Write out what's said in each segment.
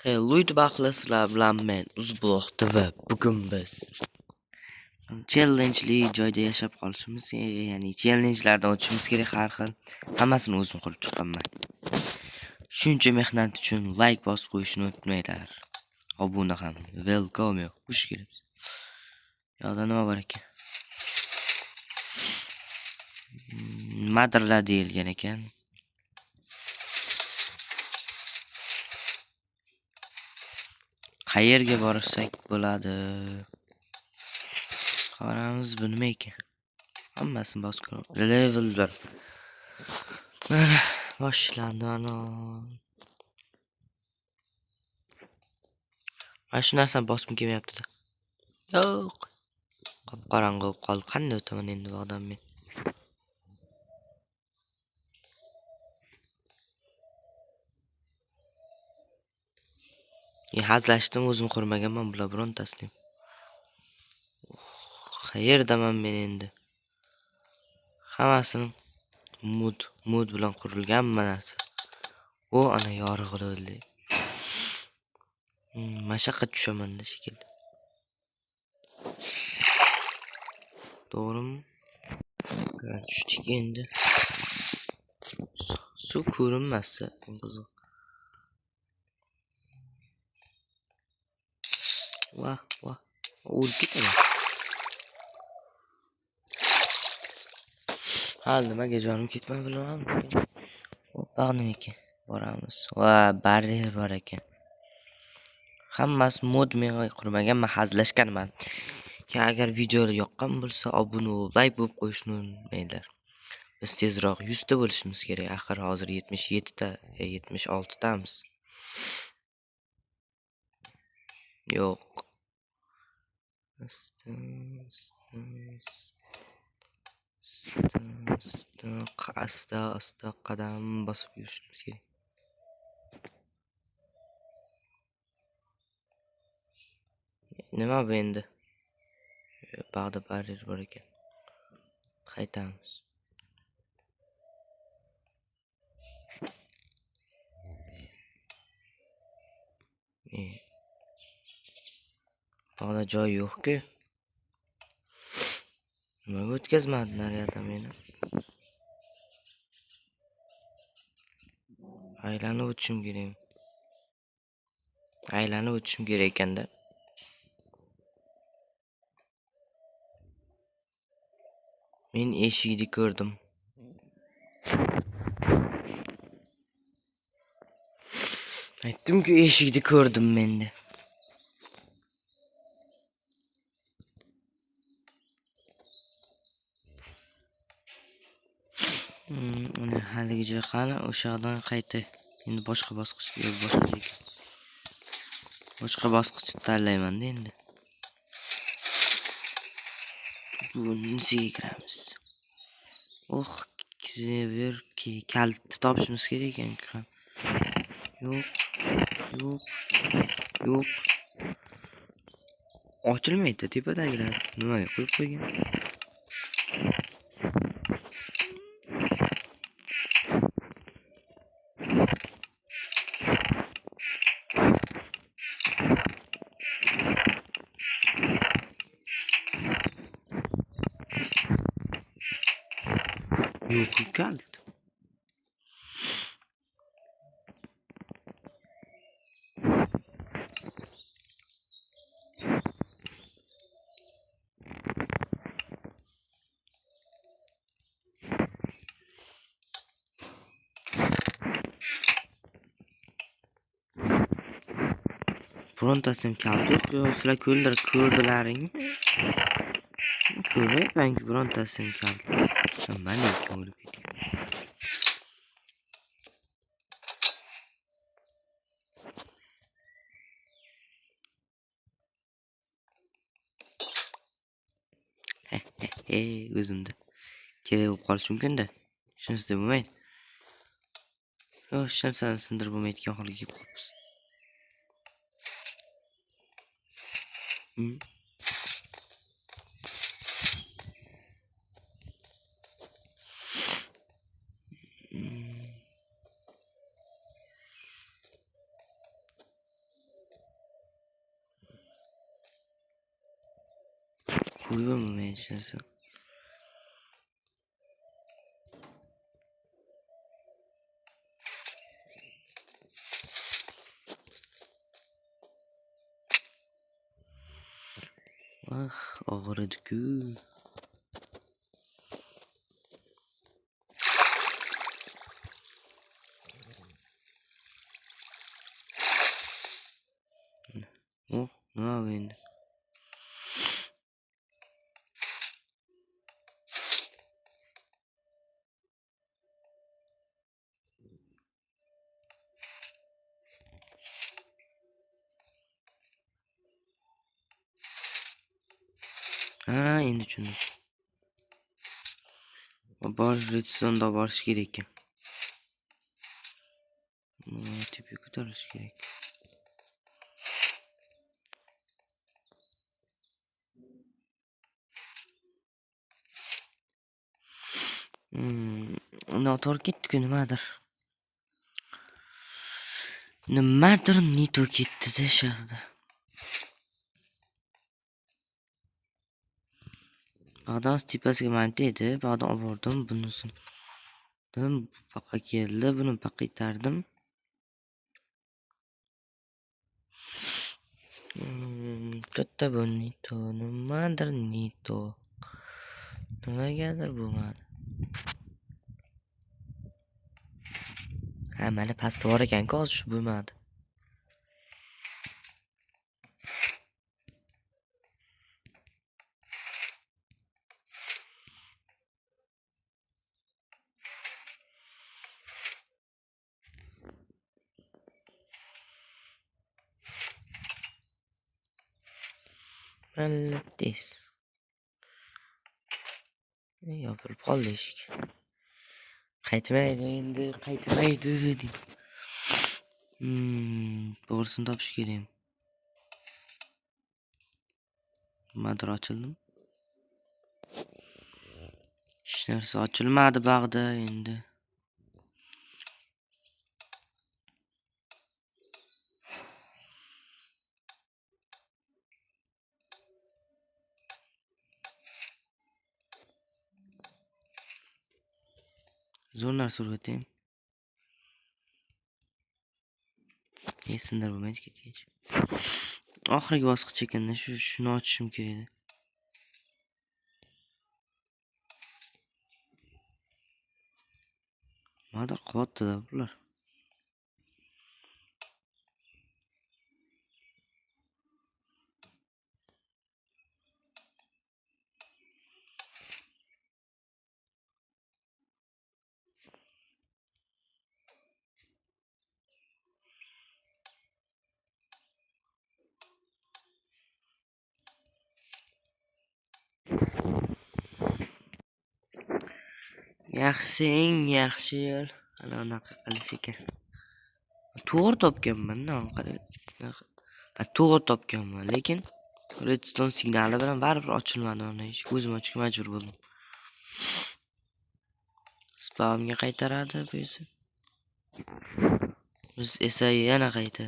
Hello YouTube sizlar bilan men Uzbloq TV. Bugun biz challenge'li joyda yashab qolishimiz, ya'ni challenge'lardan o'tishimiz kerak har xil. Hammasini o'zim qurib chiqqanman. Shuncha mehnat uchun like bosib qo'yishni unutmanglar. Obuna ham. Welcome. Xush kelibsiz. Yoqda nima bor ekan? Nimadirlar deyilgan ekan. Qayerga borsak bo'ladi? Qaramiz, bu nima ekan? Hammasini bosib ko'raman. Level 1. Mana boshlandi ana. Mana shu narsani bosgim kelmayapti-da. Yo'q. Qop-qorong'i bo'lib qoldi. Qanday o'taman endi bu odam men? Hazillashdim, o'zim qurmaganman bular birontasini. Qayerdaman men endi? Hammasini mod bilan qurilgan hamma narsa. O, ana yorug' bo'ldi. Mashaqqat tushaman-da shekilli. To'g'rimi? Tushdik endi. Suv ko'rinmasdi, eng qiziq. Vah vah. O'lib ketaman. Hali nimaga jonim ketmadi bilmadim. Hoppa, nima ekan? Boramiz. Va baryer bor ekan. Hammasi mod, men qurmaganman, hazillashganman. Agar video yoqqan bo'lsa, obuna bo'lib, like bo'lib qo'yishni unutmanglar. Biz tezroq 100 ta bo'lishimiz kerak. Axir hozir 77 ta, 76 tamiz. Yo'q. Asta asta qadam bosib yurishimiz kerak. Nima bu endi? Bag'da baryer bor ekan. Qaytamiz. Bog'da joy yo'q-ku. Nimaga o'tkazmadi naryoqda meni? Aylanib o'tishim kerak. Aylanib o'tishim kerak ekanda. Men eshikni ko'rdim. Aytdim-ku, eshikni ko'rdim menda. Uni haligi joy qani, o'sha yoqdan qayta. Endi boshqa bosqich, yo'q, boshqa joyga. Boshqa bosqichni tanlayman-da endi. Bunisiga kiramiz. Oh, bir kalitni topishimiz kerak ekan ham. Yo'q, yo'q, yo'q. Ochilmaydi tepadagilar. Nimaga qo'yib qo'ygan? Yo'q, kalit. Birontasi ham kalit yo'q. Sizlar ko'rdilaringmi? Ko'rmayapmanki, birontasi ham kalit. Mana ekan o'lib ketgan. He, o'zimda kerak bo'lib qolishi mumkin-da. Shunisi deb bo'lmaydi. Yo'q, hech narsani sindirib bo'lmaydigan holga kelib qolibmiz. Bo'lmaydi hech narsa. Ah, og'ridi-ku. Oh, nima bu endi? Ha, endi tushundim. Borish redstone'da borish kerak ekan. Tepaga ko'tarilish kerak. Noto'g'ri ketdi-ku, nimadir. Nimadir nito ketdi-da shaxda. Bag'dan tepasiga mana edi, bag'dan olib bordim, bunisini. Bu yoqqa keldi, buni bu yoqqa itardim. Katta bu nito, nimadir nito. Nimagadir bo'lmadi. Ha, mana pastda bor ekan-ku, hozir shu bo'lmadi. Молодец. Yopilib qoldi eshik. Qaytmaydi endi, qaytmaydi deng. To'g'risini topish kerak. Nimadir ochildim. Hech narsa ochilmadi bag'da endi. Zo'r narsa o'rgataymi? Sindirib bo'lmaydi ketgach. Oxirgi bosqich ekanda shuni ochishim kerak edi. Nimadir qilyapti-da bular. Yaxshi, eng yaxshi yo'l ana unaqa qilish ekan. To'g'ri topganman-da, qarang. To'g'ri topganman, lekin redstone signali bilan baribir ochilmadi mana eshik. O'zim ochishga majbur bo'ldim. Spamga qaytaradi bu esa. Biz esa yana qayta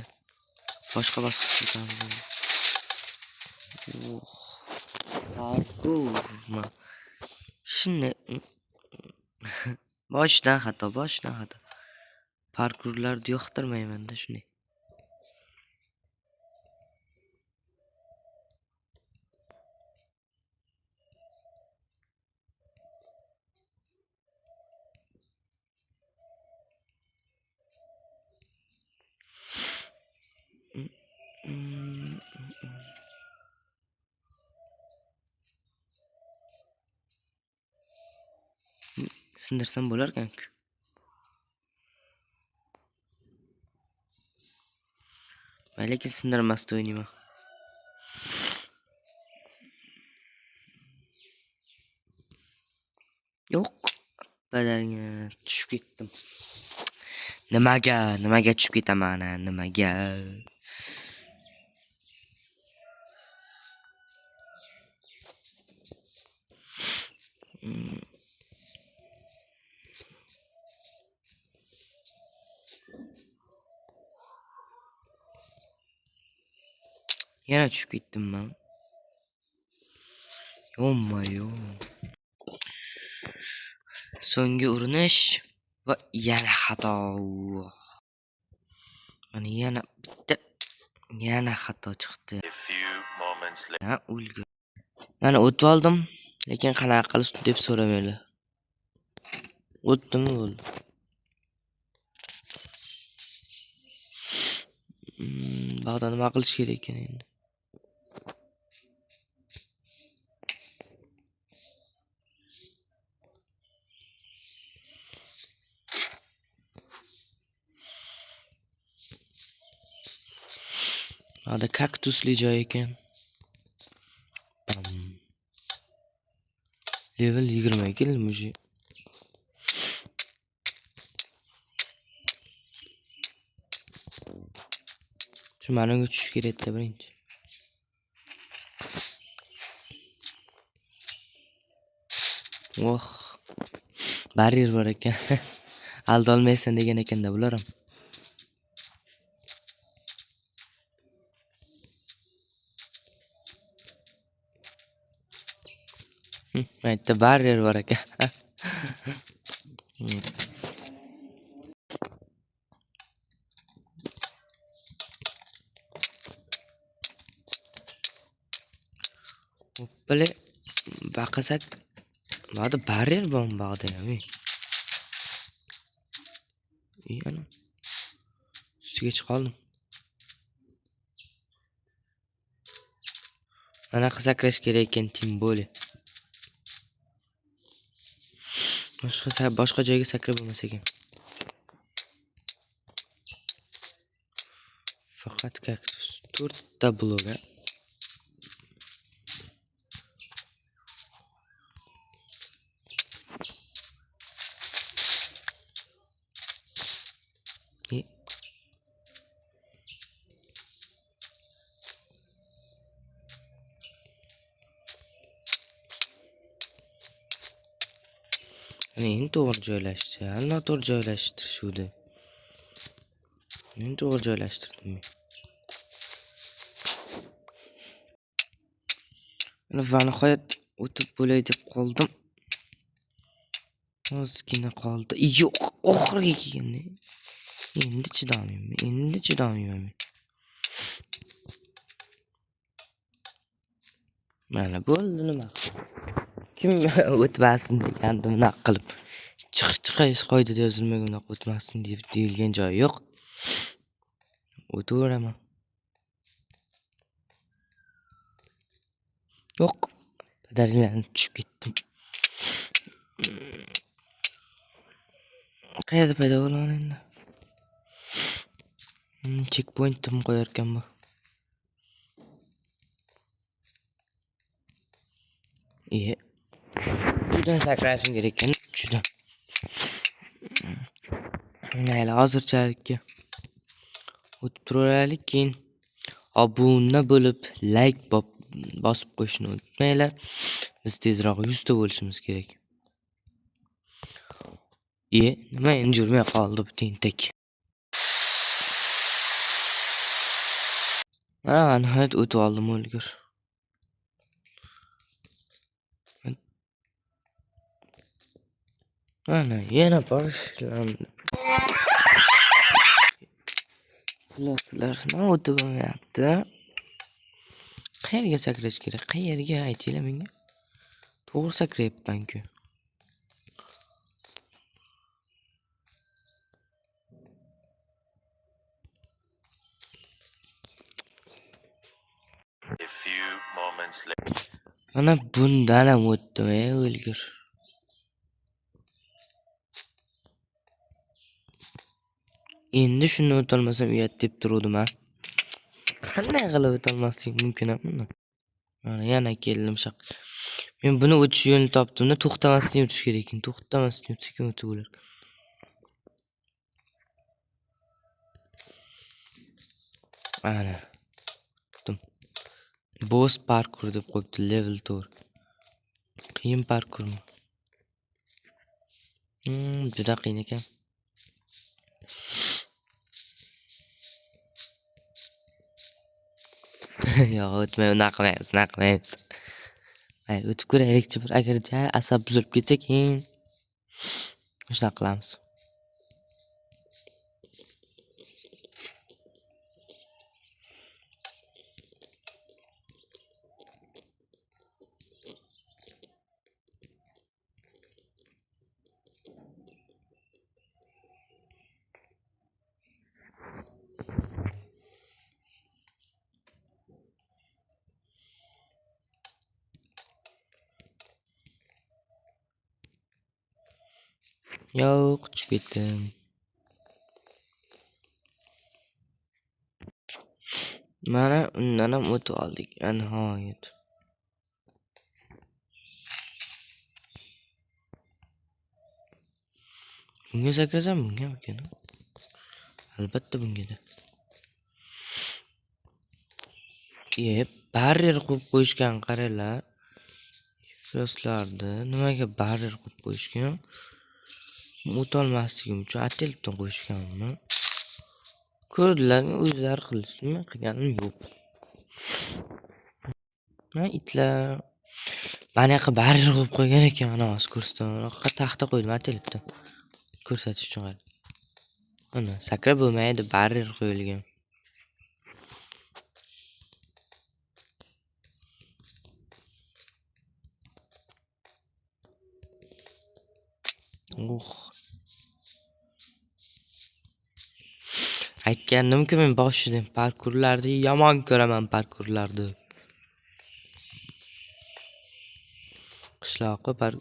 boshqa bosqichga o'tamiz endi. Oh, parkour. Shunday boshdan xato, boshdan xato. Parkurlarni yoqtirmayman-da shunday. Sindirsam bo'larkan-ku. Men lekin sindirmasda o'ynayman. Yo'q, badalga tushib ketdim. Nimaga? Nimaga tushib ketaman? Nimaga? Yana tushib ketdim men. Ё-моё. So'nggi urinish va yana xato. Mana yana bitta, yana xato chiqdi. Ha, o'lgur. Mana o'tib oldim, lekin qanaqa qilib deb so'ramanglar. O'tdimi bo'ldi. Bag'da nima qilish kerak ekan endi? Bag'da kaktusli joy ekan. Bam. Level 22 mujik. Shu managa tushish kerak edi birinchi. Oh. Baryer bor ekan. Aldolmaysan degan ekanda bular ham. Mayda baryer bor ekan. Hoppale baqasak, buyoqda baryer bormi bog'da ham? Ana. Ustiga chiqa oldim. Anaqa sakrash kerak ekan, timboli. Boshqa joyga sakrab bo'lmas ekan. Faqat kaktus. 4 ta blok. Endi to'g'ri joylashdi. Noto'g'ri joylashtirishuvdi. Endi to'g'ri joylashtirdim men. Va nihoyat o'tib bo'lay deb qoldim. Ozgina qoldi. Yo'q, oxiriga kelganda. Endi chidolmayman. Endi chidolmayman men. Mana bo'ldi nima. Kim o'tmasin degandi bunaqa qilib. Chiqish qoidada yozilmagan unaqa o'tmasin deb deyilgan joyi yo'q. O'taveraman. Yo'q. Padaringlarni tushib ketdim. Qayerda paydo bo'laman endi? Checkpoint ham qo'yar ekan bu. Juda sakrashim kerak ekan, juda. Mayli, hozirchalikka o'tib turaveraylik, keyin obuna bo'lib, like bosib qo'yishni unutmanglar. Biz tezroq 100 ta bo'lishimiz kerak. Nima endi yurmay qoldi bu tentak. Mana nihoyat o'tib oldim o'lgur. Mana yana boshlandi. Xuloslar, nima o'tib bo'lmayapti? Qayerga sakrash kerak? Qayerga aytinglar menga? To'g'ri sakrayapman-ku. A few moments later. Mana bundan ham o'tdim, ey o'lgur. Endi shuni o'tolmasam uyat deb turuvdim ha. Qanday qilib o'tolmaslik mumkin buni? Mana yana keldim shaq. Men buni o'tish yo'lini topdim-da, to'xtamasdan o'tish kerak ekan. To'xtamasdan o'tsa o'tib bo'lar. Ana. O'tdim. Boss parkour deb qo'yibdi, level 4. Qiyin parkourmi? Juda qiyin ekan. Yo'q, o'tmay, unaqa qilmaymiz, unaqa qilmaymiz. Mayli, o'tib ko'raylikchi bir, agar ja asab buzilib ketsa keyin shunaqa qilamiz. Yo'q, tushib ketdim. Mana undan ham o'tib oldik, nihoyat. Bunga sakrasam bungamikan? Albatta bunga-da. Barrier qo'yib qo'yishgan, qaranglar. Ifloslarni nimaga barrier qo'yib qo'yishgan? O'tolmasligim uchun atelibdan qo'yishganmi? Ko'rdilarmi, o'zlari qilishdi, men qilganim yo'q. Mana itlar mana yoqqa barrier qo'yib qo'ygan ekan, ana hozir ko'rsataman. Unaqa taxta qo'ydim atelibdan. Ko'rsatish uchun qarang. Mana sakrab bo'lmaydi, barrier qo'yilgan. Aytgandim-ku men boshidan parkurlarni yomon ko'raman, parkurlarni. Qishloqqa par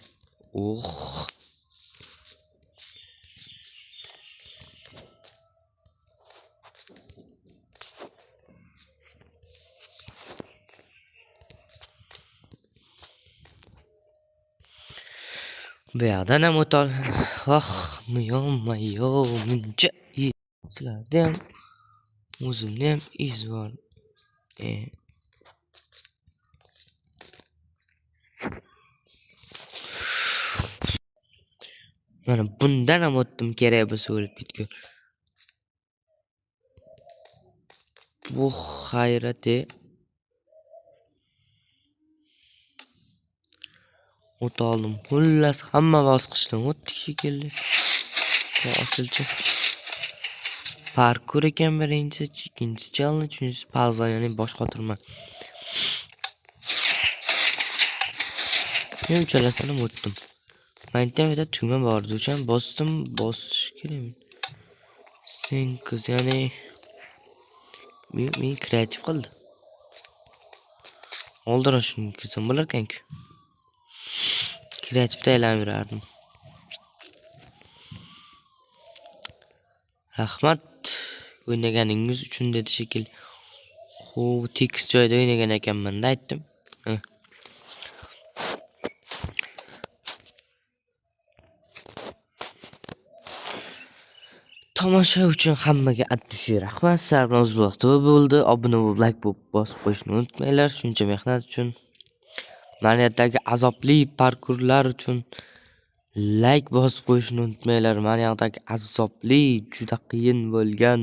Bu yoqdan ham o'ta yo muncha sizlarda ham o'zimda ham iz bor. Mana bundan ham o'tdim, kerak bo'lsa o'lib ketgan. Bu hayrat. O'ta oldim. Xullas hamma bosqichdan o'tdik shekilli. Ochilchi. Parkur ekan birinchi, ikkinchi challenge, uchinchisi puzzle, ya'ni bosh qotirma. Men uchalasini ham o'tdim. Menda ham bitta tugma bor edi, o'shani bosdim, bosish kerak. Sen qiz, ya'ni men kreativ qildi. Oldin shunga kirsam bo'lar ekan-ku. Kreativda aylanib yurardim. Rahmat o'ynaganingiz uchun dedi shekilli. Xo'p, tekis joyda o'ynagan ekanman-da aytdim. Tomosha uchun hammaga at dushi rahmat. Sizlar bilan O'zbek TV bo'ldi. Obuna bo'lib, like bo'lib bosib qo'yishni unutmanglar. Shuncha mehnat uchun, mana yerdagi azobli parkurlar uchun like bosib qo'yishni unutmanglar. Mana yoqdagi azobli, juda qiyin bo'lgan